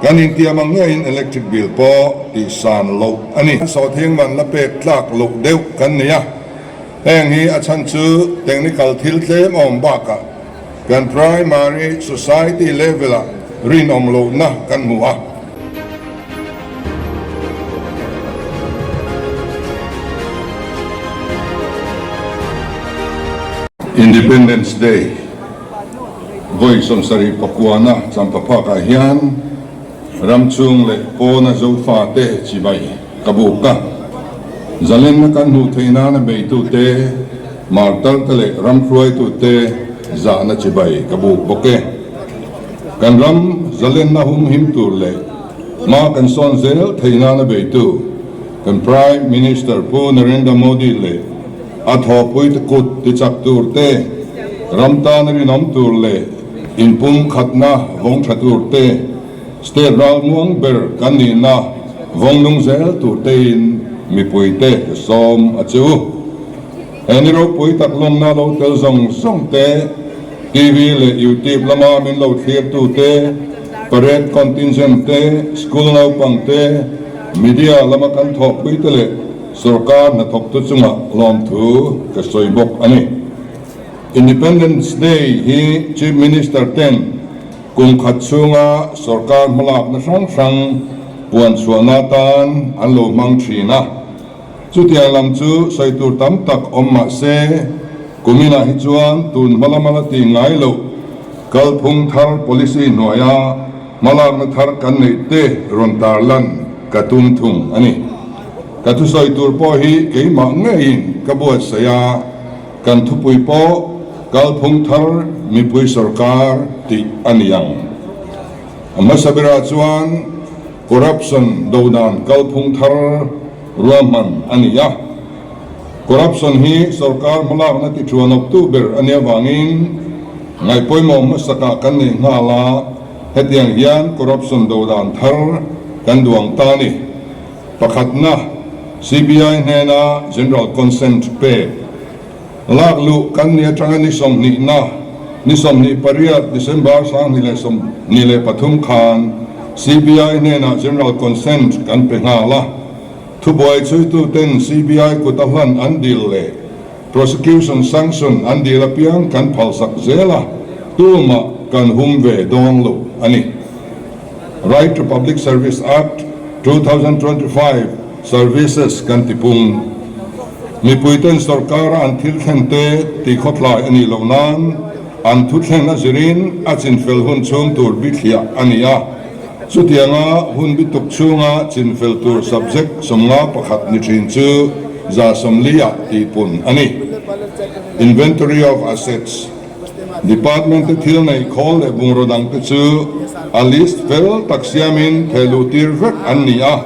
Kan intiam ang ngeiin electric bill pawh tihsan loh a ni. Sawhthing man la pek tlak loh deuh kan nei a, heng hi a chhan chu technical thil tlem a awm bakah kan primary society level-ah rinawm lohna kan hmu a. Independence Day vawi 74na champaphakah hian ram chhung leh pawna Zofate chibai ka buk a. Zalenna kan hmuh theih nana beitute, martarte leh ram hruaitute zahna chibai ka buk bawk e. Kan ram zalenna humhim tur leh hma kan sawn zel theih nana beitu kan Prime Minister Pu Narendra Modi leh a thawhpuite kut tichak tur te, ram tana rinawm tur leh inpumkhatna vawng tha tur te, State ralmuang ber kan nihna vawng nung zel tur tein mipuite ka sawm a che u. He ni ropui tak lawmna lo tel zawng zawng te, TV leh YouTube lama min lo thlir tu te, parade contingent te, school naupang te, media lama kan thawhpui te leh sorkar hnathawktu chungah lawmthu ka sawi bawk a ni. Independence Day hi Chief Minister ten kum khat chhunga sorkar hmalakna hrang hrang puan chhuahna atan an lo hmang thin a. Chutiang lam chu sawi tur tam tak awm mah se, kuminah hi chuan tun hma lama la ti ngai loh kalphung thar policy hnuaia hmalakna thar kan neih te rawn tarlan ka tum thung a ni. Ka thusawi tur pawh hi keimah ngeiin ka buatsaih a, kan thupui pawh kalphung thar mipui sorkar tih a ni ang. A hmasa berah chuan corruption dodan kalphung thar ruahman a ni a. Corruption hi sorkar hmalakna ti thuanawptu ber a nih avangin ngaihpawimawh hmasakah kan nei nghal a, hetiang hian corruption dodan thar kan duang ta a ni. Pakhatna, CBI hnena General Consent pek. Lak luh kan ni atanga ni sawmhnihna, ni 28 December 2023 khan CBI hnenah General Consent kan pe nghal a. Thubuai chhuituten CBI kut a hlan an dil leh Prosecution sanction an dil apiang kan phalsak zel a, tumah kan hum ve dawn lo a ni. Right to Public Service Act, 2025 Services kan ti pung. Mipuiten sorkara an thil thlen te tih khawtlai a nih loh nan an thu thlen a zirin a chinfel hun chhung tur bithliah a ni a. Chutianga hun bituk chhunga chinfel tur subject 51 ni thin chu 140 ah tihpun a ni. Inventory of Assets. Department te thil neih khawl leh bungraw dang te chu a list fel tak siamin thehluh tir vek an ni a,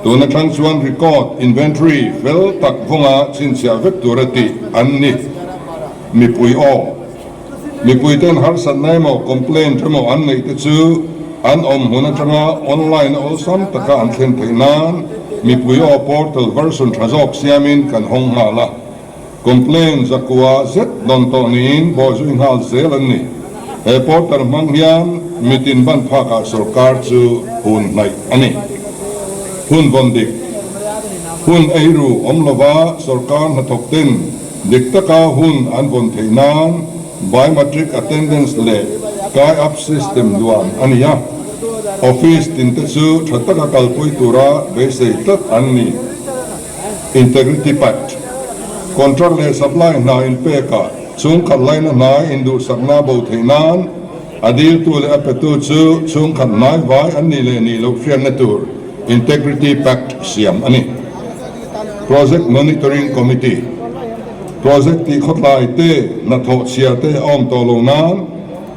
tun atang chuan record, inventory, fel tak vawnga chhinchhiah vek tur a tih an ni. Mipui aw. Mipui ten harsatna emaw complaint emaw an neih te chu an awm hmun atanga online a awlsam taka an thlen theih nan mipui aw portal version tha zawk siamin kan hawng nghal a. Complaint zakua zet dawn tawh niin bawhzui nghal zel an ni. He portal hmang hian mitin ban phakah sorkar chu hun hnaih a ni. Hun vawn dik, hun eiru awm lova sorkar hnathawk ten dik taka hun an vawn theih nan biometric attendance leh kai up system duan a ni a. Office tinte chu tha taka kalpui tura beisei tlat an ni. Integrity Pact, Contract leh supply hna inpekah chhungkhat laina hnai induhsakna bo theih nan a diltu leh a petu chu chhungkhat hnai vai an nih leh nih loh hriatna tur Integrity Pact siam a ni. Project Monitoring Committee, Project tih khawtlai te, hnathawh chhia te a awm tawh lo nan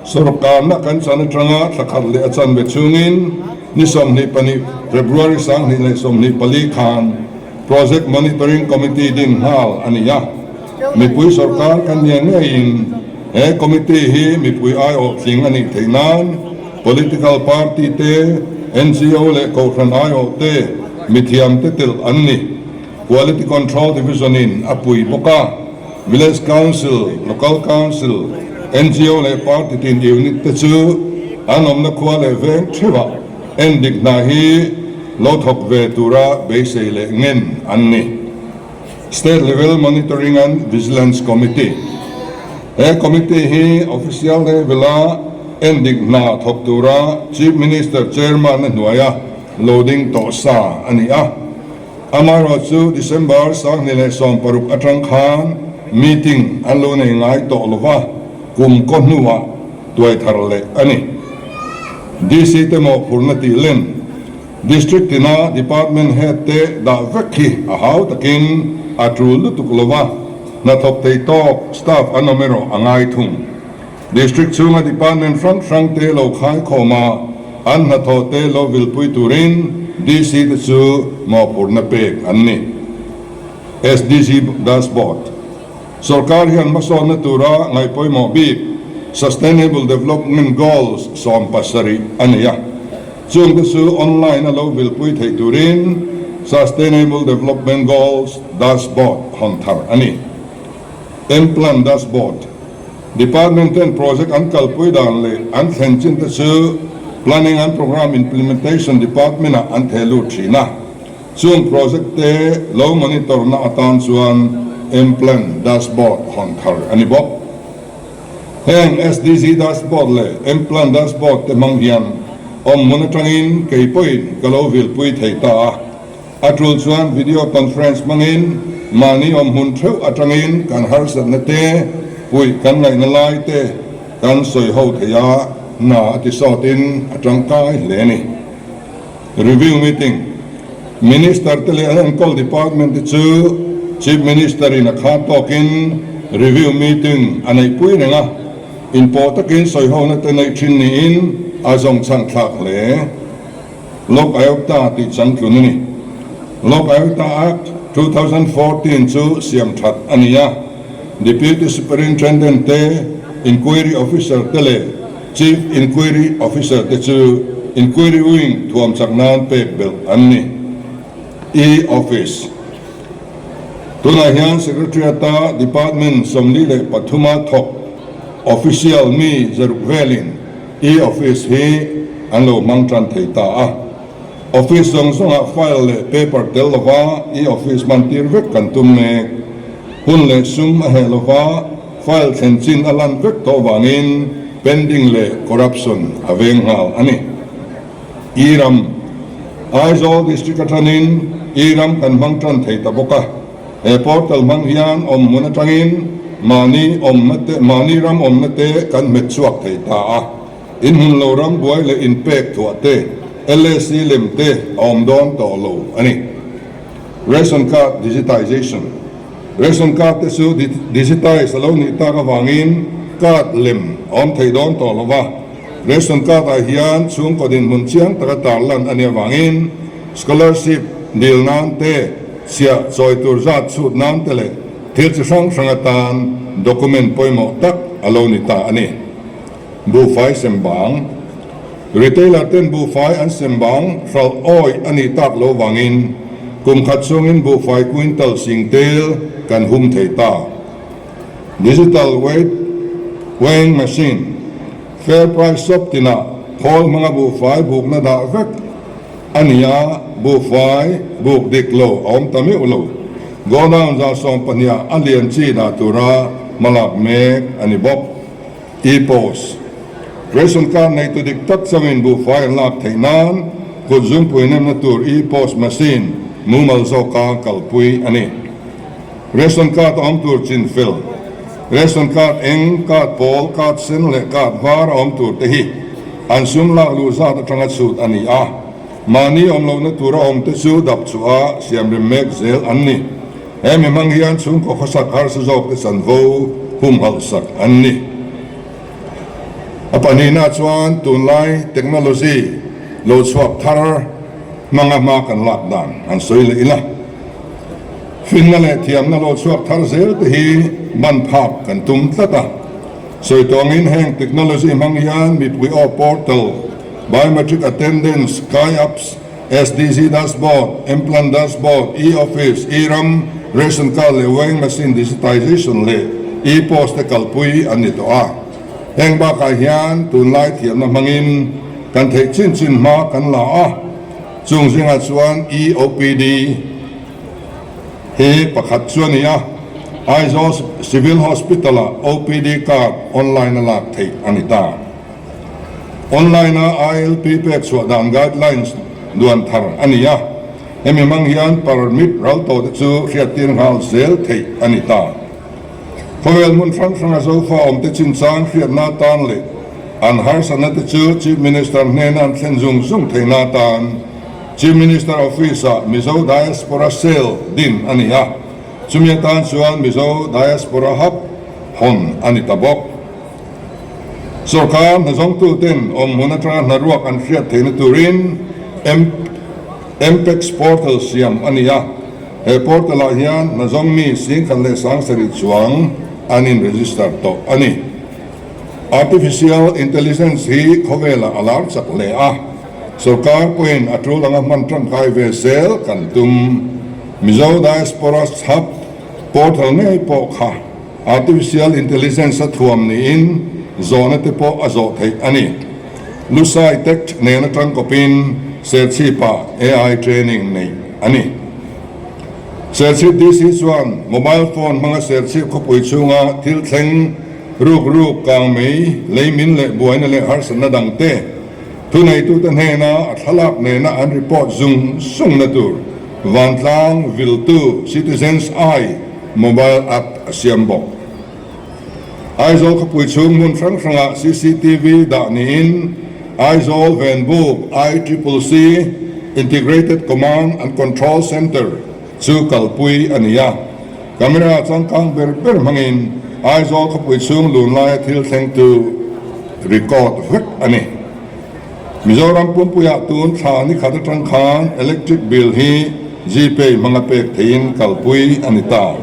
Sorkarna kan chan atanga thla khat leh a chanve chhungin ni 22 February 2024 khan Project Monitoring Committee din nghal a ni a. Mipui sorkar kan nia ngeiin he committee hi mipui aiawh tling a nih theih nan political party te, NGO leh kohhran aiawh te, mithiam te telh an ni. Quality Control Division in a pui bawk a, Village Council, Local Council, NGO leh party tin unit te chu an awmna khua leh veng theuhah. Endik hna hi lo thawk ve tura beisei leh ngen an ni. State Level Monitoring and Vigilance Committee, He committee hi official level-a endik hna thawk tura Chief Minister Chairman-a hnuaia lo ding tawh sa a ni a. Amaherawhchu December 2016 atang khan meeting an lo nei ngai tawh lova, kum kaw hnuah tuai thar leh a ni. DC te mawhphurhna tih len District tina Department Head te dah vek hi a hau takin a tul lutuk lo va, hnathawk thei tawk staff an awm erawh a ngai thung. District chhunga Department hrang hrang te lo khaikhawm a, an hnathawh te lo vilpui turin DC te chu mawhphurhna pek an ni. SDG Dashboard. Sorkar hian hmasawnna tura ngaih pawimawh bik Sustainable Development Goals 70 a nei a. Chungte chu online a lo vilpui theih turin Sustainable Development Goals Dashboard hawn thar a ni. Mplan Dashboard, Department ten project an kalpui dan leh an thlen chin te chu Planning and Programme Implementation Department ah an theh lut thin a. Chung project te lo monitor na atan chuan Mplan Dashboard hawn thar a ni bawk. Heng SDG Dashboard leh Mplan Dashboard te hmang hian awm hmun atangin kei pawhin ka lo vilpui thei ta a. A tul chuan video conference hmangin mahni awm hmun theuh atangin kan harsatna te, puih kan ngaihna lai te kan sawi ho thei a, hna a ti sawtin a tangkai hle a ni. Review meeting, Minister te leh an enkawl department te chu Chief Minister in a khat tawkin review meeting a neihpui reng a, inpawh takin sawihona te neih thin niin a zawng chhan thlak hle. Lok Ayukta tih changtlun a ni. Lok Ayukta Act 2014 chu siam that a ni a, Deputy Superintendent te, Inquiry Officer te leh Chief Inquiry Officer te chu Inquiry Wing thuam chak nan pek belh an ni. E-Office Tunah hian Secretariat-a Department 43 a thawk Official mi zaruk velin E-Office hi an lo hmang tan thei ta a. Office zawng zawngah file leh paper tel lova E-Office hman tir vek kan tum mek. Hun leh sum a heh lova File thlen chin a lan vek tawh vangin pending leh corruption a veng nghal a ni. E-ram, Aizawl District atangin E-ram kan hmang tan thei ta bawk a. He portal hmang hian awm hmun atangin mahni awmna te, mahni ram awmna te kan hmet chhuak thei ta a. In hmun lo ram buai leh inpek thuah te, LAC lem te a awm dawn tawh lo a ni. Ration card digitization. Ration card te chu digitize a lo nih tak avangin card lem a awm thei dawn tawh lo va. Ration card ah hian chhungkaw dinhmun chiang taka tarlan a nih avangin scholarship dil nan te, chhiah chawi tur zat chhut nan te leh thil chi hrang hrang atan document pawimawh tak a lo ni ta a ni. Buhfai sem bang, Retailer ten buhfai an sem bang hralh awih a nih tak lo vangin kum khat chhungin buhfai quintal sing tel kan hum thei ta. Digital weight weighing machine, Fair price shop tinah khawl hmanga buhfai bukna dah vek a ni a, buhfai buk dik lo a awm ta meuh lo. Godown 120 ah a lian chi dah tura hmalak mek a ni bawk. E-post, Ration card neitu dik tak changin buhfai an lak theih nan kut zungpui nemna tur e-post machine mumal zawka kalpui a ni. Ration card a awm tur chin fel, Ration card eng, card pawl, card sen leh card var a awm tur te hi an sum lak luh zat atanga chhut a ni a, mahni awm lohna tur a awm te chu dap chhuah a siamrem mek zel an ni. He mi hmang hian chhungkaw khawsak harsa zawkte chanvo humhalh sak an ni. A pahnihna chuan tunlai technology lo chhuak thar hmanga hma kan lak dan han sawi leh ila. Finna leh thiamna lo chhuak thar zel te hi ban phak kan tum tlat a. Sawi tawngin heng technology hmang hian mipui aw portal, biometric attendance, kai apps, SDG Dashboard, Mplan Dashboard, E-Office, E-Ram, Ration Card leh Weighing Machine Digitization leh E-Post te kalpui an ni tawh a. Heng bakah hian tunlai thiamna hmangin. kan theih chin chin hma kan la a, chung zingah chuan EOPD hi pakhat chu a ni a, Aizawl Civil Hospital-ah OPD card online a lak theih a ni ta. Online-a ILP pek chhuah dan guidelines duan thar a ni a, hemi hmang hian permit ral tawhte chu hriattir nghal zel theih a ni ta. Khawvel hmun hrang hranga Zofa awmte chinchang hriatna atan leh an harsatna te chu Chief Minister hnena an thlen zung zung theihna atan Chief Minister Office-ah Mizo Diaspora Cell din a ni a, chumi atan chuan Mizo Diaspora Hub hawn a ni ta bawk. Sorkar hnazawngtuten awmhmun atanga hnaruak an hriat theihna turin MPEX portal siam a ni a. He portal ah hian hnazawng mi singkhat leh sangsarih chuang an in register tawh a ni. Artificial Intelligence hi khawvelah a lar chak hle a, sorkar pawhin a tul anga hman tangkai ve zel kan tum. Mizo Diaspora Hub portal ngei pawh kha Artificial Intelligence a thuam niin zawhna te pawh a zawh theih a ni. Lusai Tech nen atang kawpin Serchhip-ah AI training neih a ni. Serchhip DC chuan mobile phone hmanga Serchhip khawpui chhunga thil thleng ruk ruk, kang mei, leimin leh buaina leh harsatna dangte thuneitute hnena a thlalak nena an report zung zungna tur vantlang viltu Citizens Eye mobile app a siam bawk. Aizawl khawpui chhung hmun hrang hrangah cctv dah niin Aizawl Venbuk ICCC, Integrated Command and Control Centre, chu kalpui a ni a. Camera changkang ber ber hmangin Aizawl khawpui chhung lun laia thil thlengtu record vek a ni. Mizoram pumpuiah tun thla ni khat atang khan electric bill hi Gpay hmanga pek theihin kalpui a ni ta.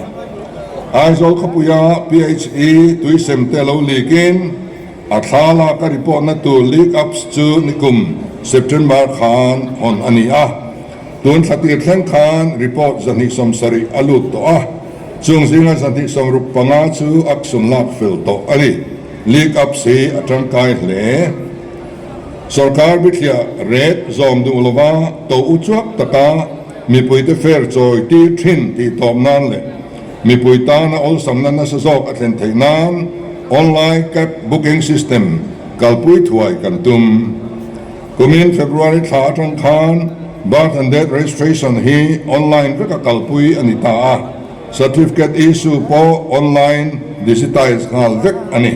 Aizawl khawpuia PHE tuisem te lo leak in a thla laka report na tur leak ups chu nikum September khan hawn a ni a. Tun thla tir thleng khan report 270 a lut tawh a, chung zinga 265 chu action lak fel tawh a ni. Leak ups hi a tangkai hle. Sorkar bithliah ret zawm duh lova to u chuak taka mipuite fair chawi tir thin tih tawp nan leh mipui tana awlsamna nasa zawk a thlen theih nan online cab booking system kalpui thuai kan tum. Kumin February thla atang khan birth and death registration hi online veka kalpui a ni ta a, certificate issue pawh online digitize nghal vek a ni.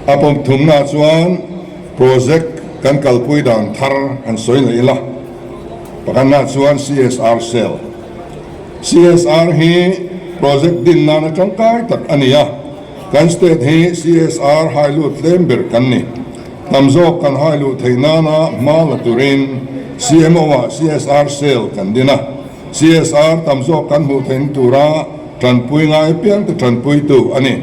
A pawm thumna chuan project kan kalpui dan thar han sawi leh ila. Pakhatna chuan CSR Cell. CSR hi project din nana tangkai tak a ni a, kan state hi CSR hai lut tlem ber kan ni. Tam zawk kan hai luh theih nana hma la turin CMO ah CSR Cell kan din a. CSR tam zawk kan hmuh theihna tura tanpui ngai apiang te tanpuitu a ni.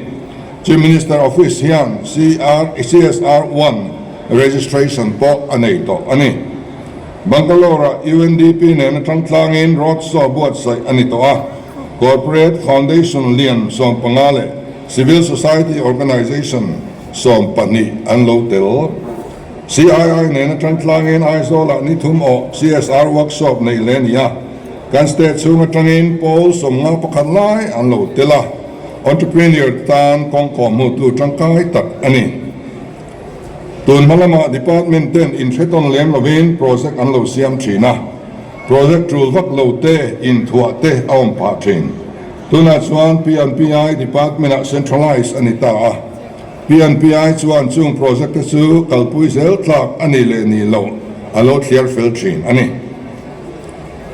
Chief Minister Office hian CSR one registration pawh a nei tawh a ni. Bangalore-ah UNDP nena tangtlangin road show buatsaih a ni tawh a, Corporate Foundation lian 15 leh Civil Society Organisation 12 an lo tel. CII nena tangtlangin Aizawl-ah ni thum awh CSR workshop neih leh a ni a, kan state chhung atangin pawl 51 lai an lo tel a. Entrepreneur tan kawng kawhhmuhtu tangkai tak a ni. Tun hma lamah department ten inhretawn lem lovin project an lo siam thin a, project tul vak lo te, inthuah te a awm phah thin. Tunah chuan PNPI department ah centralize a ni ta a, PNPI chuan chung project te chu kalpui zel tlak a ni leh ni lo a lo thliar fel thin a ni.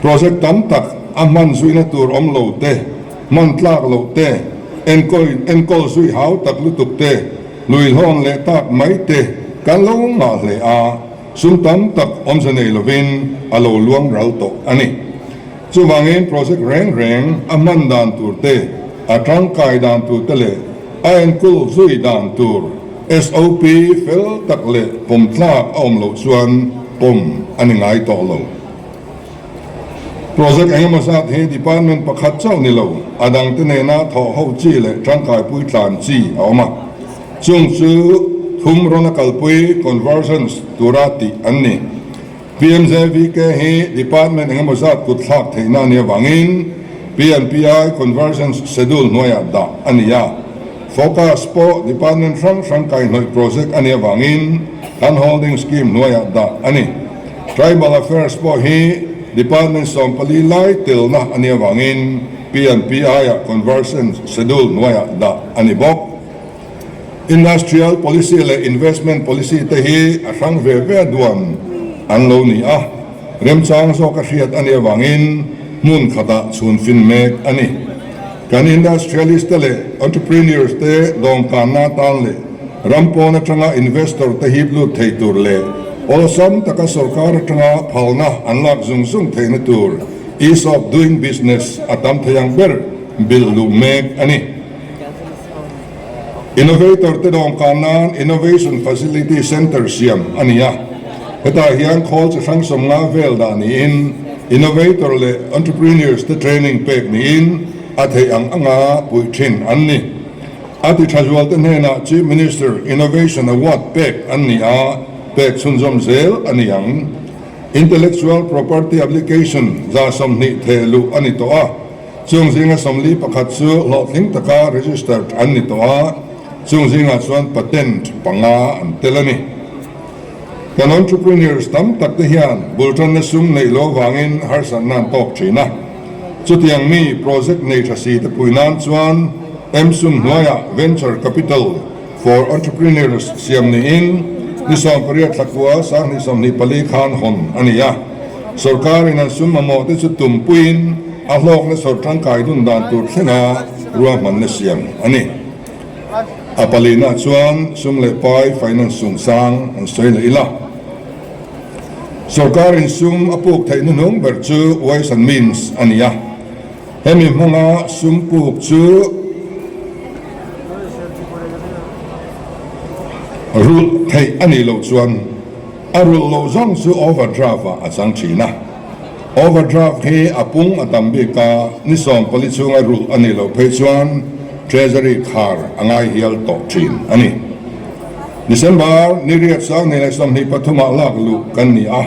Project tam tak a hman zuina tur awm lo te, hman tlak loh te, enkawl enkawl zui hau tak lutuk te, lui hlawn leh tak mai te kan lo ngah hle a, sum tam tak awmze nei lovin a lo luang ral tawh a ni. Chuvangin project reng reng a hman dan tur te, a tangkai dan tur te leh a enkawl zui dan tur SOP fel tak leh pawm tlak a awm loh chuan pawm a ni ngai tawh lo. Project eng emaw zat hi department pakhat chauh ni lo, a dangte nena thawh ho chi leh tangkaipui tlan chi a awm a. Chung chu thum rawn a kalpui, conversions, tura tih an ni. PMJVK hi department engemaw zat kut thlak theihna a nih avangin PNPI conversions schedule hnuaiah dah a ni a. Focus pawh department hrang hrang kaihhnawih project a nih avangin hand holding scheme hnuaiah dah a ni. Tribal Affairs pawh hi department 14 lai telna a nih avangin PNPI-ah conversion schedule hnuaiah dah a ni bawk. Industrial Policy leh Investment Policy te hi a hrang ve ve a duan an lo ni a, remchang zawk a hriat a nih avangin hmun khatah chhun fin mek a ni. Kan industrialist te leh entrepreneurs te dawmkanna atan leh ram pawn atanga investor te hip lut thei tur leh awlsam taka sorkar atanga phalna an lak zung zung theihna tur ease of doing business a tam thei ang ber bilh luh mek a ni. Innovator te dawmkan nan Innovation Facility Centre siam a ni a, hetah hian khawl chi hrang 50 vel dah niin Innovator leh Entrepreneurs te training pek niin a theih ang anga puih thin an ni. A ti tha zual te hnenah Chief Minister Innovation Award pek an ni a, pek chhunzawm zel a ni ang. Intellectual Property Application 120 theh luh a ni tawh a. Chung zinga 41 chu hlawhtling taka registered an ni tawh a, chung zingah chuan patent panga an tel a ni. Kan entrepreneurs tam tak te hian bul tanna sum neih loh avangin harsatna an tawk thin a. Chutiang mi project nei tha si te pui nan chuan MSUM hnuaiah Venture Capital for Entrepreneurs siam niin ni 18 thla kua 2024 khan hawn a ni a. Sorkarin an sum mamawh te chu tumpuiin a hlawkna sawr tangkai dun dan tur thlenga ruahmanna siam a ni. A palina chuan sum leh pai finance chungchang an sawi leh ila. Sorkarin sum a puk theih hnuhnung ber chu Ways and Means a ni a. Hemi hmanga sum puk chu rulh theih a nih loh chuan a rulh loh zawng chu overdraft ah a chang thin a. Overdraft hi a pung a tam bik a, ni 14 chhunga rulh a nih loh phei chuan Treasury khar a ngai hial tawh thin a ni. December ni riat 2023 ah lak luh kan ni a,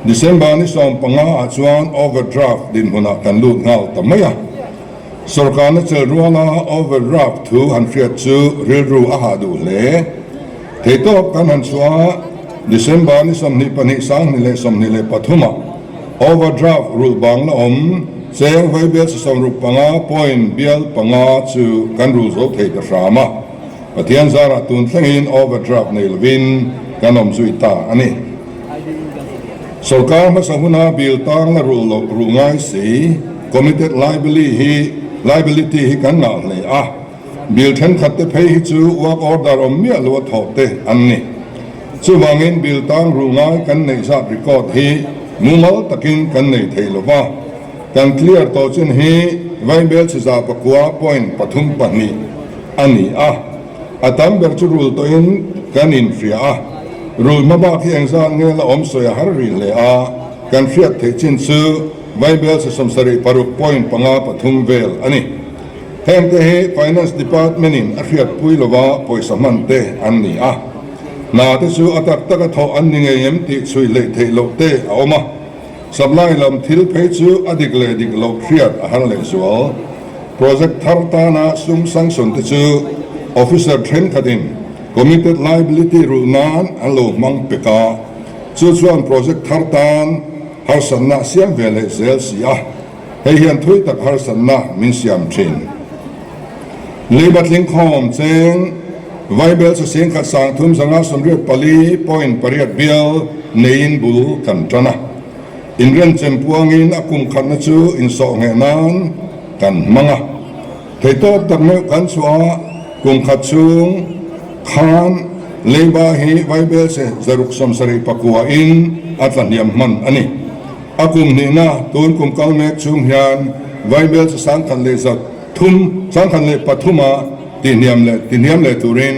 December ni 15 ah chuan overdraft dinhmunah kan lut nghal ta mai a. Sorkarna chel ruala overdraft thu han hriat chu rilru a hah duh hle. Theitawp kan han chhuah a, December ni 22 2023 ah overdraft rulh bang la awm cheng vaibel 65 point bial panga chu kan rul zo thei ta hram a. Pathian zarah tun thlengin overdraft nei lovin kan awm zui ta a ni. Sorkar hmasa huna bill tang la rulh loh rulh ngai si, committed liability hi liability hi kan ngah hle a. Bill thenkhat te phei hi chu work order awm miah lo a thawh te an ni. Chuvangin bill tang rulh ngai kan neih zat record hi mumal takin kan nei thei lo va. Kan clear tawh chin hi vaibel chhiza pakua point pathum pahnih a ni a. A tam ber chu rul tawhin kan inhria a, rul hma bak hi engzat nge la awm sawi a har rih hle a, kan hriat theih chin chu Vaibel se 76 point panga pathum vel a ni. Hengte hi Finance Department in a hriatpui lova pawisa hman te an ni a, hna te chu a tak taka thawh an ni ngei em tih chhui hleih theih loh te a awm a. Supply lam thil phei chu a dik leh dik loh hriat a har lehzual. Project thar tana sum sanction te chu officer thenkhatin committed liability rulh nan an lo hmang pek a, chu chuan project thar tan harsatna siam ve leh zel si a, hei hian thui tak harsatna min siam thin. Leiba tlingkhawm cheng vaibel chu 1384 point pariat bial neiin bul kan tan a. Inrenchem puangin a kum khatna chu insawh ngheh nan kan hmang a. Theitawp tak meuh kan chhuah a, kum khat chhung khan leiba hi vaibel che 679 in a tla hniam hman a ni. A kum hnihna tun kum kal mek chhung hian vaibel che sangkhat leh zat thum, sangkhat leh pathuma tihniam leh tihniam leh turin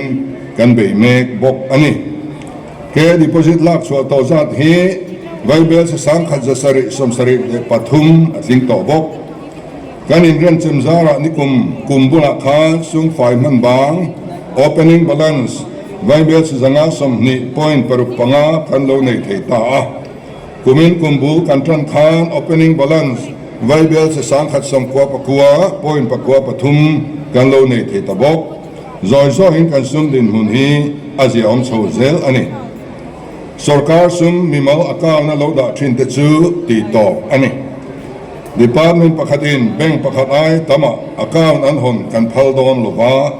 kan bei mek bawk a ni. He deposit lak chhuah tawh zat hi vaibel che 1773 a tling tawh bawk. Kan inrenchem zarah nikum kum bulah khan sum fai hman bang, opening balance, Vaibel 5 20 point 6 5 kan lo nei thei ta a. Kumin kum bul kan tan khan opening balance Vaibel 199 point 9 3 kan lo nei thei ta bawk. Zawi zawiin kan sum dinhmun hi a ziaawm chho zel a ni. Sorkar sum mimal account-a lo dah thin te chu tih tawp a ni. Department pakhatin bank pakhat ai tamah account an hawn kan phal dawn lova,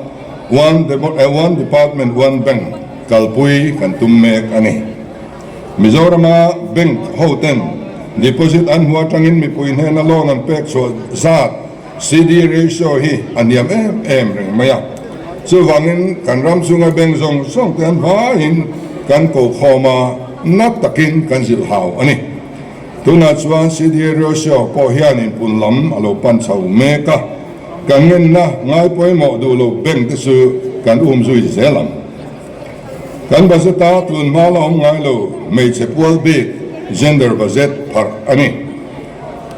one one department one bank kalpui kan tum mek a ni. Mizorama bank hoten deposit an hmu atangin mipui hnena loan an pek chhuah zat CD ratio hi a hniam em em reng mai a. Chuvangin kan ram chunga bank zawng zawng te an vaiin kan ko khawm a, na takin kan zilh hau a ni. Tunah chuan CD ratio pawh hianin pun lam a lo pan chho mek a, kan ngenna ngai pawimawh duh lo bank te chu kan um zui zel ang. Kan budget a tun hma la awm ngai lo hmeichhe pual bik gender budget pharh a ni.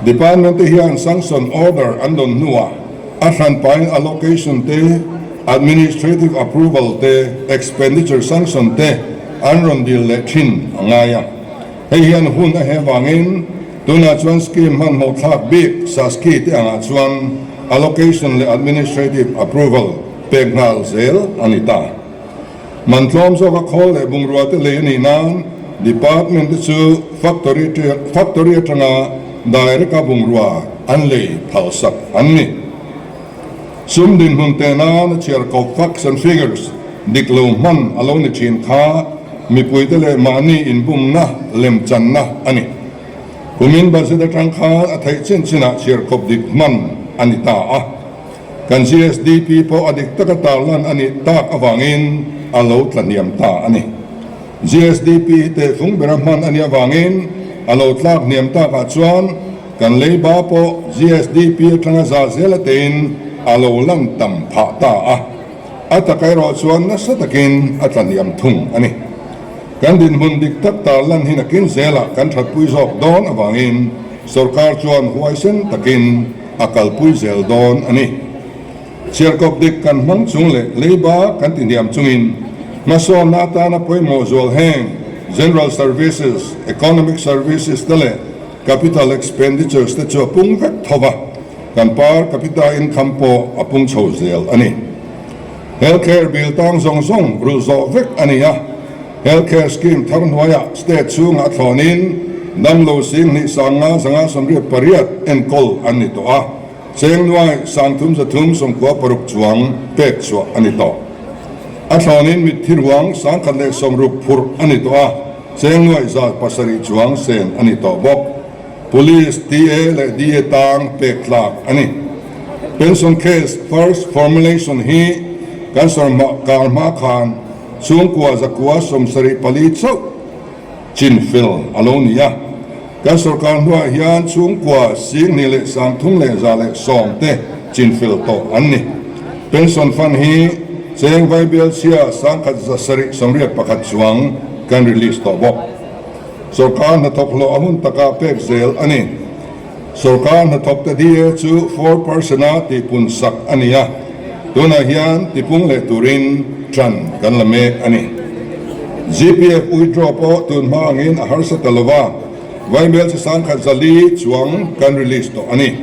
Department te hian sanction order an dawn hnuah a hranpain allocation te, administrative approval te, expenditure sanction te an rawn dil leh thin a ngai a. Hei hian hun a he vangin tunah chuan scheme hmanhmawh thlak bik SASCI te angah chuan allocation leh administrative approval pek nghal zel a ni ta. Man tlawm zawka khawl leh bungrua te lei a nih nan department te chu factory factory atanga direct a bungrua an lei phalsak an ni. Sum dinhmun teh nan a chhiar kawp facts and figures dik lo hman a lo ni thin kha mipuite leh mahni inbumna lemchanna a ni. Kumin budget atang khan a theih chin chinah chhiar kawp dik hman a ni ta a. Kan GSDP pawh a dik taka tarlan a nih tak avangin a lo tla hniam ta a ni. GSDP hi tehfung bera hman a nih avangin a lo tlak hniam takah chuan kan leiba pawh GSDP atanga za zel atein a lo lang tam phah ta a. A taka erawh chuan nasa takin a tla hniam thung a ni. Kan dinhmun dik tak tarlan hi nakin zelah kan thatpui zawk dawn avangin sorkar chuan huaisen takin a kalpui zel dawn a ni. Chhiarkawp dik kan hmang chung leh leiba kan ti hniam chungin hmasawnna atana pawimawh zual heng General Services, Economic Services te leh Capital Expenditures te chu a pung vek tho va, kan per capita income pawh a pung chho zel a ni. Health Care bill tang zawng zawng rulh zawh vek a ni a, Health Care Scheme thar hnuaiah state chhungah a thlawnin damlo 25 598 enkawl an ni tawh a. Cheng nuai 3396 chuang pek chhuah a ni tawh. A thlawnin mitthi ruang 160 phurh a ni tawh a, cheng nuai 700 chuang sen a ni tawh bawk. Police, TA leh DA tang pek tlak a ni. Pension case first formulation hi kan sawrhma kar hma khan chhungkua 974 chauh chin fel a lo ni a. Kan sorkar hnuah hian chhungkua 23,110 te chin fel tawh an ni. Pension fund hi cheng Vaibel chhia 1781 chuang kan release tawh bawk. Sorkar hnathawk hlawh a hun takah pek zel a ni. Sorkar hnathawk te DA chu 4% a tihpun sak a ni a, tunah hian tipung leh turin ṭan kan la mek a ni. GPF withdraw pawh tun hma angin a harsa ta lova, Vaimel chi 1400 chuang kan release tawh a ni.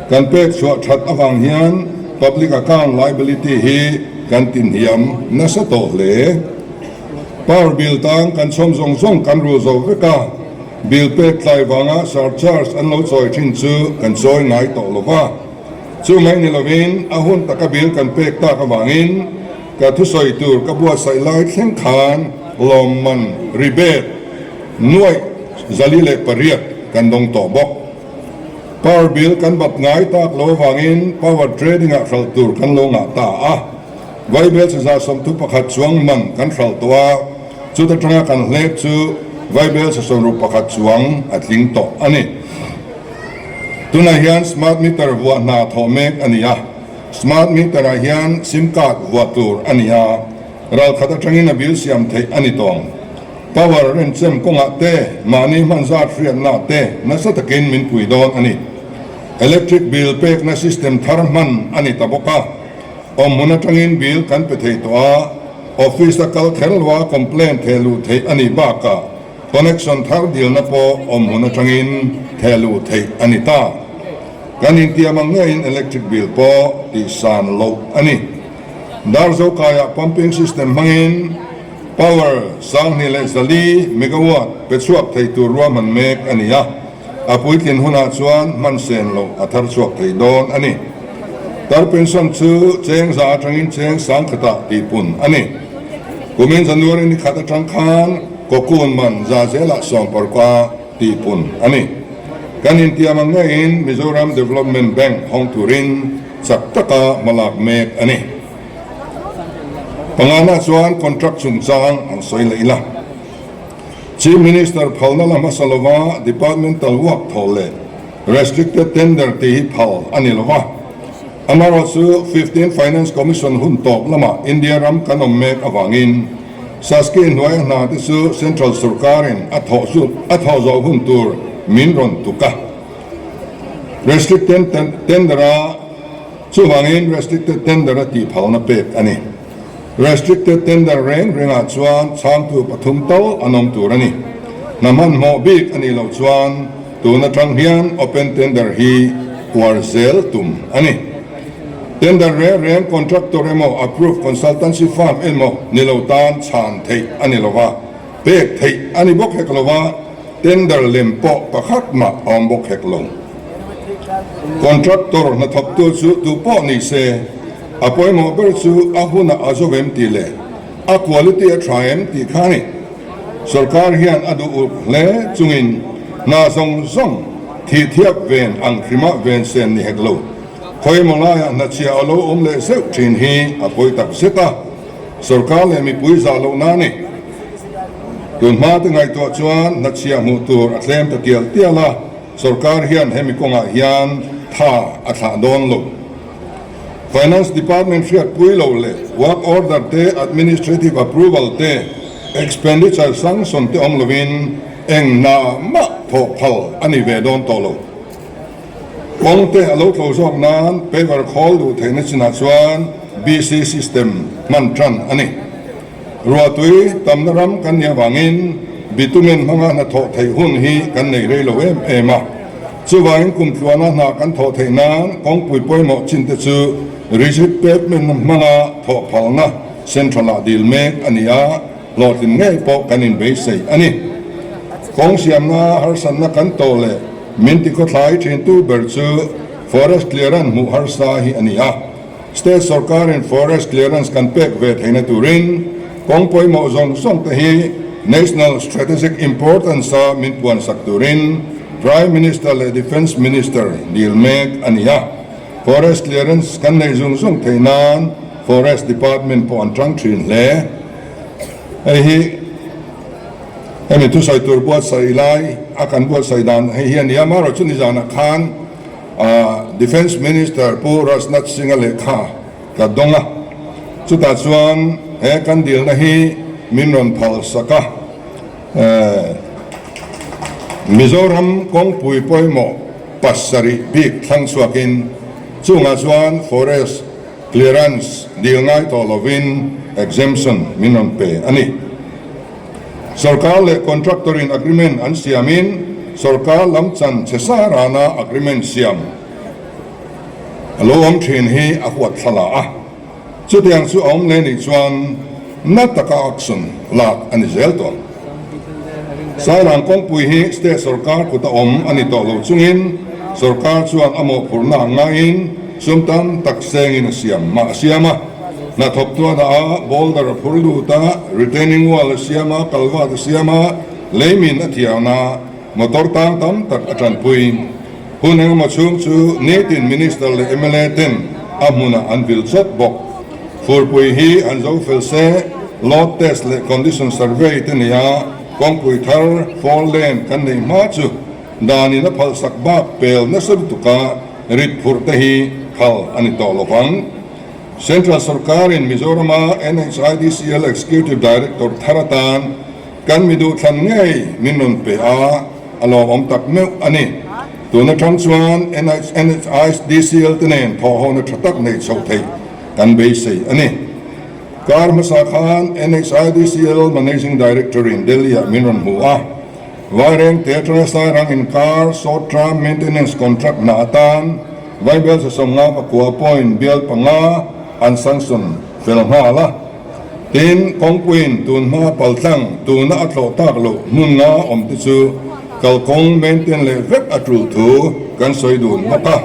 Kan pek chhuah ṭhat avang hian public account liability hi kan tinhiam nasa tawh hle. Power bill tang kan chhawm zawng zawng kan rul zo vek a. Bill pek tlai vanga surcharge an lo chawi thin chu kan chawi ngai tawh lo va. Chu mai ni lovin a hun taka bill kan pek tak avangin ka thusawi tur ka buatsaih lai thleng khan lawmman rebate nuaih 408 kan dawng tawh bawk. Power bill kan bat ngai tak lo avangin power trading ah hralh tur kan lo ngah ta a. Vaibel 131 chuang man kan hralh tawh a. Chuta tanga kan hlep chu Vaibel 61 chuang a tling tawh a ni. Tunah hian smart meter vuah hna thawh mek a ni a, smart meter ah hian sim card vuah tur a ni a, ralkhat atangin a bill siam theih a ni tawng. Power renchem kawngah te, mahni hman zat hriatna te nasa takin min pui dawn a ni. Electric bill pekna system thar hman a ni ta bawk a, awmhmun atangin bill kan pe thei tawh a. Office a kal kher loa complaint theh luh theih a nih bakah connection thar dilna pawh awm hun atangin theh luh theih a ni ta. Kan intiam ang ngeiin electric bill pawh tihsan loh a ni. Darzo kaiah pumping system hmangin power 2400 megawatt pe chhuak thei tur ruahman mek a ni a, a puitlin hunah chuan hman sen loh a thar chhuak thei dawn a ni. Tar pension chu cheng za atangin cheng sangkhatah tihpun a ni. Kumin January ni khat atang khan cocoon man za zelah sawmparka tihpun a ni. Kan intiam ang ngeiin Mizoram Development Bank hawng turin chak taka hmalak mek a ni. Pangana chuan contract chungchang an sawi leh ila. Chief Minister phalna la hmasa lova departmental work thaw leh restricted tender tih hi phal a ni lova. Amaherawhchu 15 Finance Commission hun tawp lamah India ram kan awm mek avangin Saski hnuaia hna te chu Central sorkarin a thawh a thawh zawh hun tur min rawn tuk a. Restricted tender a chuvangin restricted tender a tih phalna pek a ni. Restricted tender reng rengah chuan chhangtu pathum tal an awm tur a ni. Hna hmanhmawh bik a nih loh chuan tun atang hian open tender hi uar zel tum a ni. Tender reng reng contractor emaw approved consultancy firm emaw ni lo tan chhan theih a ni lo va, pek theih a ni bawk hek lo va, tender lem pawh pakhat mah a awm bawk hek lo. Contractor hnathawktu chu tu pawh ni se, a pawimawh ber chu a hunah a zo em tih leh a quality a tha em tih kha a ni. Sorkar hian a duh ulh hle chungin hna zawng zawng thih thiap ven ang hrima ven sen ni hek lo. Khawimaw laiah hnachhia a lo awm leh zeuh thin hi a pawi tak zet a, sorkar leh mipui zah lohna a ni. Tun hma te ngaihtuah chuan hnachhia hmuh tur a tlem ta tial tial a, sorkar hian hemi kawngah hian tha a thlah dawn lo. Finance Department hriatpui lo leh work order te, administrative approval te, expenditure sanction te awm lovin eng hna mah thawh phal a ni ve dawn tawh lo. Kawng te a lo tlo zawk nan paver khawl duh theihna chinah chuan BC system hman tan a ni. Ruahtui tamna ram kan nih avangin bitumen hmanga hnathawh theih hun hi kan nei rei lo em em a. Chuvangin kum tluana hna kan thawh theih nan kawngpui pawimawh chin te chu rigid pavement hmanga thawh phalna central ah dil mek a ni a, hlawhtlin ngei pawh kan inbeisei a ni. Kawng siamna harsatna kan tawh leh min tikhawthlai thintu ber chu forest clearance hmuh harsa hi a ni a. State sorkarin forest clearance kan pek ve theihna turin kawng pawimawh zawng zawng te hi national strategic importance a min puansak turin Prime Minister leh Defence Minister dil mek a ni a. Forest clearance kan neih zung zung theih nan Forest Department pawh an tang thin hle. Hei hi hemi thusawi tur buatsaih lai a kan buatsaih dan hei hi a ni a, amaherawhchu nizanah khan Defence Minister Pu Rajnath Singh-a lehkha ka dawng a, chutah chuan he kan dilna hi min rawn phal sak a. Mizoram kawngpui pawimawh pasarih bik thlang chhuakin chungah chuan Forest Clearance dil ngai tawh lovin exemption min rawn pe a ni. Sorkar leh contractor in agreement an siamin sorkar lam chan che sa rana agreement siam a lo awm thin hi a huat thla a. Chutiang chu a awm leh nih chuan na taka action lak a ni zel tawh. Sairang kawngpui hi state sorkar kut a awm a ni tawh lo chungin sorkar chuan a mawhphurhna ang ngaiin sum tam tak sengin a siam mah a siam a. Hnathawk chuan a boulder a phur lut a, retaining wall a siam a, culvert a siam a, leimin a thian a, motor tang tam tak a tanpui. Hun engemaw chhung chu nitin Minister leh mla ten a hmunah an vil chawt bawk. Furpui hi an zo fel se, load test leh condition survey te nia kawngpui thar four lane kan neih hma chu danin a phalsak bak pel nasa lutuka rit phurh te hi phal a ni tawh lovang. Central sorkarin Mizorama NHIDCL Executive Director thar atan kan mi duhthlan ngei min rawn pe a, a lawmawm tak meuh a ni. Tun atang chuan NHIDCL te nen thawhhawna tha tak neih chhoh theih kan beisei a ni. Kar hmasa khan NHIDCL Managing Director-in Delhi-ah min rawn hmu a, Vairengte atanga Sairang inkar short term maintenance contract hna atan Vaibel 59 point bial panga an sanction fel nghal a. Tin, kawngpuiin tun hma paltlang tuna a tlawh tak loh hmun nga awm te chu kalkawng maintain leh vek a tul thu kan sawi dun bawk a.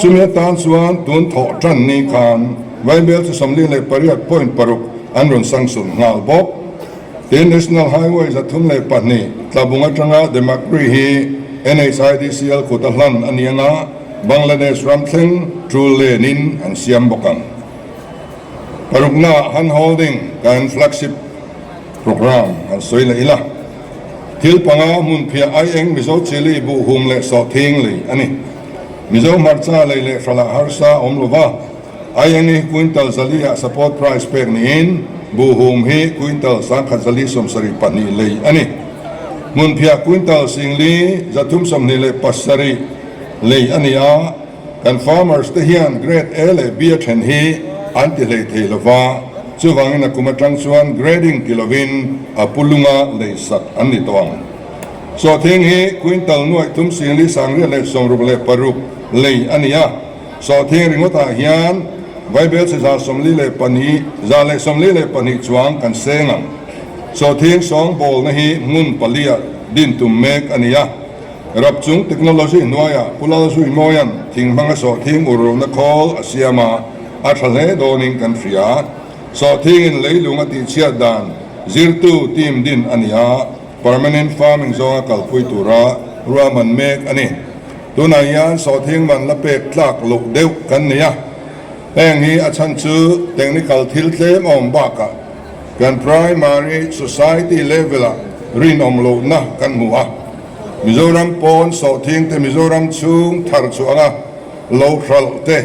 Chumi atan chuan tun thawh tan ni khan Vaibel chu 48.6 an rawn sanction nghal bawk. Tin, National Highway 302 Tlabung atanga Demakri hi NHIDCL kut a hlan a ni anga Bangladesh ram thleng tul lenin an siam bawk ang. Parukna hand holding kan flagship programme han sawi leh ila. Thil panga hmun phiah aieng Mizo chili buhhum leh sawhthing lei a ni. Mizo hmarcha lei leh hralah harsa awm lova aieng hi quintal zali ah support price pek niin buhhum hi quintal sangkhat zali 72 lei a ni. Hmun phiah quintal singli 327 lei a ni a. Kan farmers te hian grade A leh B a then hi an ti hlei thei lova, chuvangin a kum atang chuan grading ti lovin a pu lunga lei sak an ni tawh ang. Sawhthing hi quintal nuaih thum singli sangriat leh 66 lei a ni a, sawhthing ringawtah hian vaibel chhe 142 142 chuang kan seng ang. Sawhthing sawngbawlna hi hmun paliah din tum mek a ni a. Rap chung technology hnuaiah Pu Lalzuimawia'n thing hmanga sawhthing urruna khawl a siam a, a tha hle dawnin kan hria. Sawhthingin leilung a tihchhiat dan zirtu team din a ni a, permanent farming zawnga kalpui tura ruahman mek a ni. Tunah hian sawhthing man la pek tlak loh deuh kan nei a, heng hi a chhan chu technical thil tlem a awm bakah kan primary society level-ah rinawm lohna kan hmu a. Mizoram pawn sawhthing te Mizoram chhung thar chhuanga lo hralh te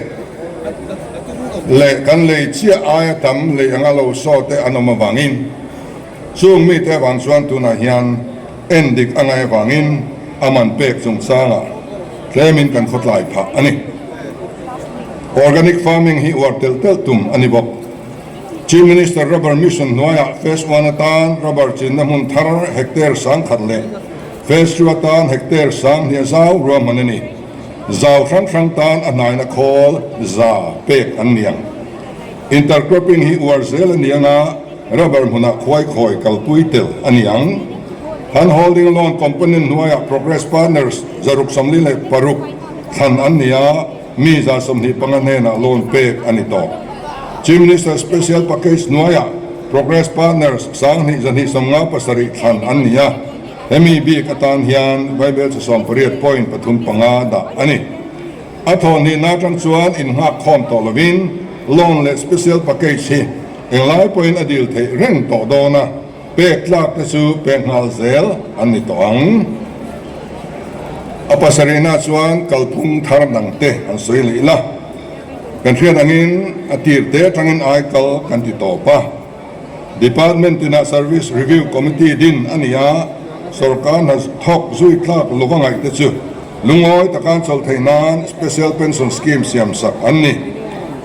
leh kan lei chiah aia tam lei anga lo saw te an awm avangin chung mite avang chuan tunah hian en dik a ngai avangin a man pek chungchangah tlemin kan khawtlai phah a ni. Organic farming hi uar telh telh tum a ni bawk. Chief Minister Rubber Mission hnuaiah Phase One atan rubber chinna hmun thar hectare 1000 leh Phase Two atan hectare 2000 zau ruahman a ni. Zau hrang hrang tan a hnaina khawl za pek an ni ang. Intercropping hi uar zel a ni anga rubber hmunah khuai khawi kalpui tel a ni ang. Hand Holding Loan Component hnuaiah Progress Partners 646 thlan an ni a. Mi 125 hnenah loan pek a ni tawh. Chief Minister Special Package hnuaiah Progress Partners 2257 thlan an ni a, hemi bik atan hian Vaibel chu 18.35 dah a ni. A thawhhnihna atang chuan innghak khawm tawh lovin loan leh special package hi englai pawhin a dil theih reng tawh dawn a. Pek tlak te chu pek nghal zel an ni tawh ang. A pasarihna chuan kalphung thar dang te an sawi leh ila. Kan hriat angin a tir te atangin ai kal kan ti tawp a. Department tinah Service Review Committee din a ni a, sorkar hna thawk zui tlak lova ngaih te chu lungawi taka an chawlh theih nan Special Pension Scheme siam sak an ni.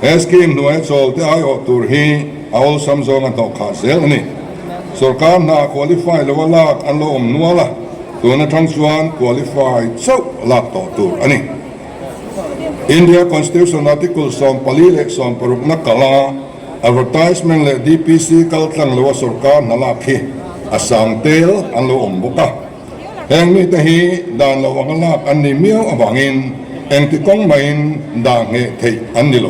He scheme hnuaia chawl te aiawh tur hi a awlsam zawng a hnawh khah zel a ni. Sorkar hna qualify lo a lak an lo awm nual a, tun atang chuan qualify chauh lak tawh tur a ni. India Constitution Article 14 leh 16 na kal a, advertisement leh DPC kal tlang lo a sorkar hna lak hi a sang tel an lo awm bawk a. Heng mite hi dan lo anga lak an ni miau avangin engti kawng maiin dah ngheh theih an ni lo.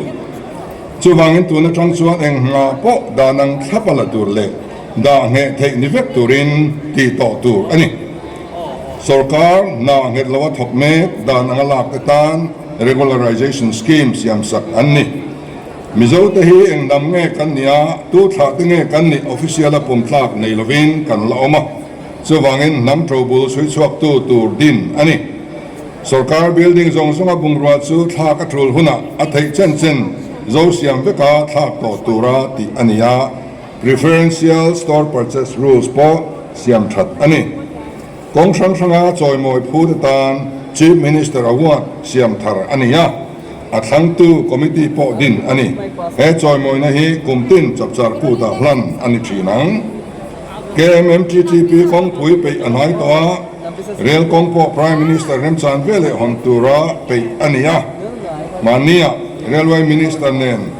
Chuvangin tun atang chuan eng hna pawh dan ang thlap a la tur leh dah ngheh theih ni vek turin tih tawh tur a ni. Sorkar hna nghet lo a thawk mek dan anga lak te tan regularization scheme siamsak an ni. Mizo te hi eng hnam nge kan nih a, tu thlah te nge kan nih official a pum tlak nei lovin kan la awm a. Chuvangin hnam ṭobul chhui chhuaktu tur din a ni. Sorkar building zawng zawnga bungrua chu thlak a ṭul hunah a theih chen chen zo siam veka thlak tawh tura tih a ni a, preferential store purchase rules pawh siam ṭhat a ni. Kawng hrang hranga chawimawi phut atan Chief Minister Award siam thar a ni a. A thlangtu committee pawh din a ni. He chawimawina hi kum tin chapchar kutah hlan a ni thin ang. KMMTTP kawngpui peih a hnai tawh a, rel kawng pawh Prime Minister remchan ve leh hawn tura peih a ni a. Mahnia Railway Minister nen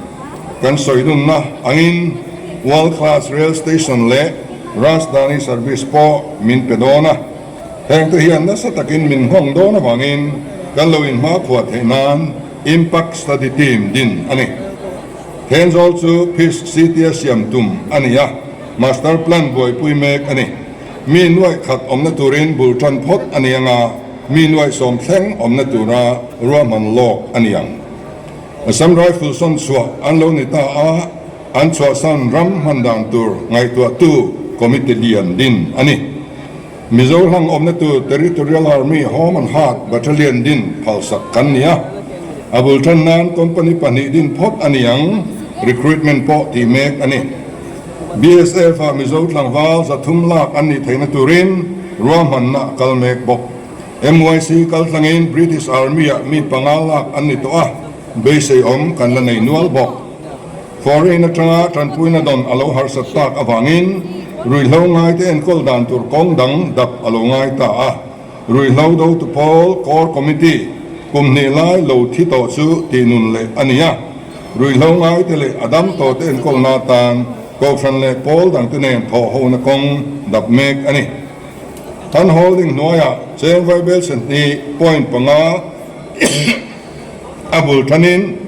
kan sawi dunna angin World Class Rail Station leh Rajdhani Service pawh min pe dawn a. Hengte hian nasa takin min nghawng dawn avangin kan lo inhmakhua theih nan Impact Study Team din a ni. Thenzawl chu Peace City a siam tum a ni a, Master Plan buaipui mek a ni. Mi nuaih khat awmna turin bul tan phawt a ni anga, mi nuaih sawm thleng awmna tura ruahman lawk a ni ang. Assam Rifle sawn chhuah an lo ni ta a, an chhuahsan ram hman dan tur ngaihtuahtu committee lian din a ni. Mizo hlang awmna tur Territorial Army Home and Heart Battalion din phalsak kan ni a, a bul tan nan company pahnih din phawt a ni ang, recruitment pawh tih mek a ni. BSF ah Mizo tlangval 300 lak an nih theihna turin ruahmanna a kal mek bawk. MYC kal tlangin British Army ah mi panga lak an ni tawh a, beisei awm kan la nei nual bawk. Foreign atanga tanpuina dawn a lo harsat tak avangin ruihhlo ngaite enkawl dan tur kawng dang dap a lo ngai ta a. Ruihhlo dotu pawl Core Committee kum hnih lai lo thi tawh chu tihnun leh a ni a. Ruihhlo ngaite leh a dam tawhte enkawlna atan kohhran leh pawl dangte nen thawhhona kawng dap mek a ni. An holding hnuaiah cheng vaibel sahnih point panga a bul thanin,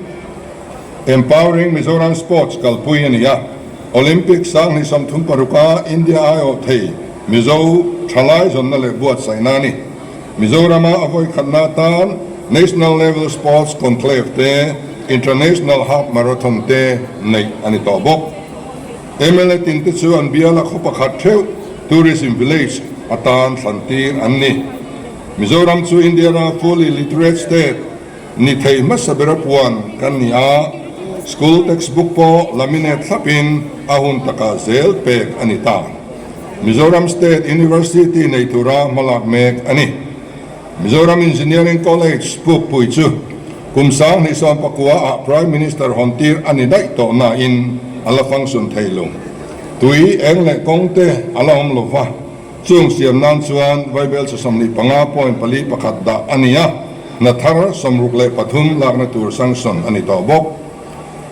Empowering Mizoram Sports kalpui a ni a, Olympic 2036 a India aiawh thei Mizo thalai zawnna leh buatsaihna a ni. Mizorama a vawikhatna atan National Level Sports Conclave te, International Half Marathon te neih a ni tawh bawk. Mla tin te chu an biala khaw pakhat theuh Tourism Village atan thlantir an ni. Mizoram chu India rama fully literate state Ni thei hmasa bera puan kan ni a, school textbook pawh laminate thlapin a hun takah zel pek a ni ta. Mizoram State University nei tura hmalak mek a ni. Mizoram Engineering College pukpui chu kum 2019 ah Prime Minister hawn tir a ni daih tawh nain a la function thei lo. Tui eng leh kawng te a la awm lo va. Chung siam nan chuan Vaibel chu 25.41 dah a ni a, hna thar 63 lakna tur sanction a ni tawh bawk.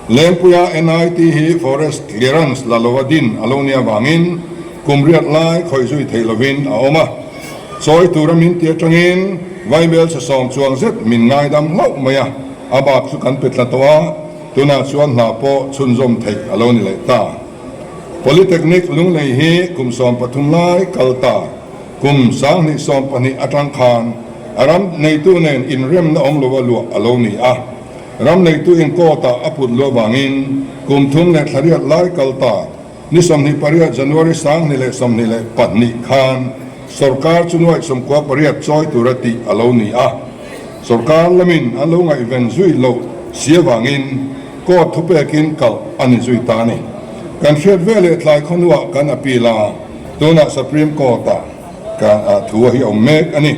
Lengpuia NIT hi Forest Clearance la lova din a lo nia vangin kum riat lai khawih zui theih lovin a awm a. Chawi tura min ti atangin Vaibel chu sawm chuang zet min ngaidam hlauh mai a, a bak chu kan pe tla tawh a, tunah chuan hna pawh chhunzawm theih a lo ni leh ta. Polytechnic Lunglei hi kum 13 lai kal ta. Kum 2012 atang khan a ram neitu nen inremna awm lova luah a lo ni a. Ram neitu in court ah a put luah vangin kum thum leh thla riat lai kal ta. Ni 28 January 2022 khan sorkar chu nuaih 98 chawi tura tih a lo ni a. Sorkar lamin an lo ngaihven zui loh si avangin Court thupekin kalh a ni zui ta a ni. Kan hriat ve leh tlai khawhnuah kan appeal a, tunah Supreme Court-ah ka thu a hi awm mek a ni.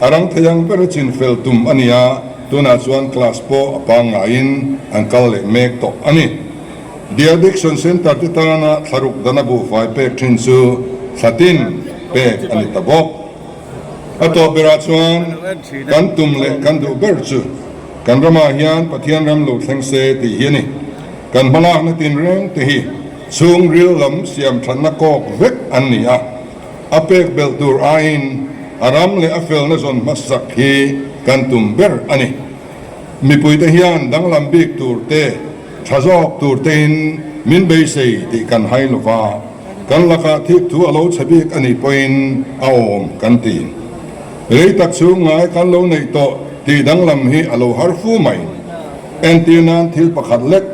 A rang thei ang ber a chin fel tum a ni a, tunah chuan class pawh a pangngaiin an kal leh mek tawh a ni. De Addiction Centre te tana thlaruk dana buhfai pek thin chu thlatin pek a ni ta bawk. A tawp berah chuan kan tum leh kan duh ber chu kan ramah hian Pathian ram lo thleng se tih hi a ni. Kan hmalakna tinreng te hi chhungril lam siam thatna kawk vek an ni a, a pek belh tur aiin a ram leh a felna zawn hmasak hi kan tum ber a ni. Mipuite hian danglam bik tur te, tha zawk tur tein min beisei tih kan hai lo va, kan lakah thik thu a lo chhe bik a nih pawhin a awm kan ti. Rei tak chhung ngai kan lo neih tawh tih danglam hi a lo har fu mai. Entir nan thil pakhat lek,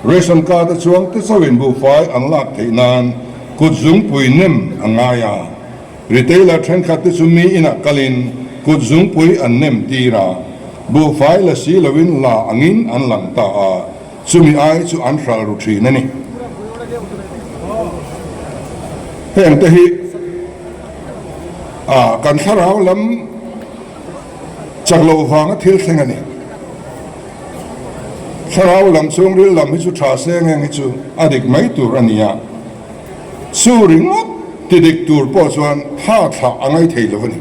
ration card a chuang te chauhin buhfai an lak theih nan kut zungpui nem a ngai a. Retailer thenkhat te chu mi inah kalin kut zungpui an nem tir a, buhfai la si loin la angin an lang ta a, chumi ai chu an hral ru thin a ni. Heng te hi a kan thlarau lam chak loh vanga thil thleng a ni. Thlarau lam chhungril lam hi chu tha se nge hi chu a dik mai tur a ni a. Chu ringawt ti dik tur pawh chuan tha thlah a ngai thei lo a ni.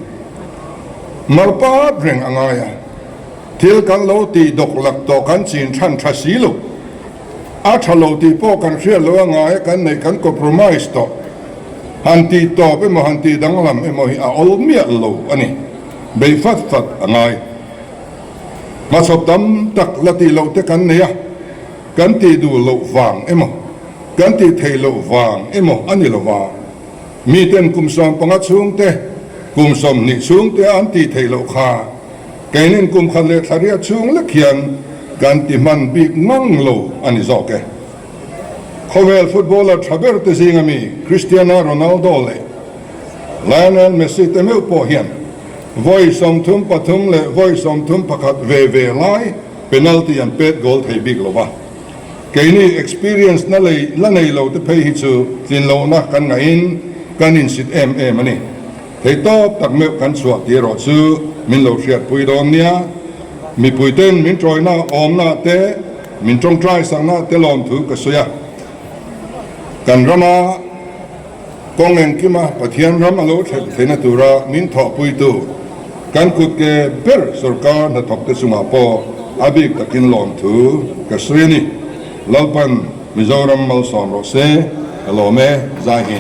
Marpat reng a ngai a, thil kan lo tih dawk lak tawh kan chin than tha si lo. A tha lo tih pawh kan hriat lo a ngai a, kan neih kan compromise tawh. Han tih tawp emaw han tih danglam emaw hi a awl miah lo a ni. Bei fat fat a ngai. Hmachhawp tam tak la tih loh te kan nei a, kan tih duh loh vang emaw, kan tih theih loh vang emaw a ni lo va. Miten kum 15 chhungte, kum 20 chhungte an tih theih loh kha keinin kum khat leh thla riat chhung lek hian kan ti hman bik ngang lo a ni zawk e. Khawvel footballer tha ber te zinga mi Cristiano Ronaldo leh Lionel Messi te meuh pawh hian vawi 33 leh vawi 31 ve ve lai penalty an pet goal thei bik lo va. Keini experience na lei la nei lo te phei hi chu tlin lohna kan ngaihin kan insit em em a ni. Thei tawp tak meuh kan chhuah tih erawh chu min lo hriatpui dawn nia. Mipuiten min tawina awmna te, min tawngtai sakna te lawmthu ka sawi a. Kan rama kawng engkima Pathian ram a lo thlen theihna tura min thawhpuitu kan kutke ber sorkar hnathawkte chungah pawh a bik takin lawmthu ka sawi a ni. Lalpan Mizoram malsawm rawh se, ka lawm e, zai hi.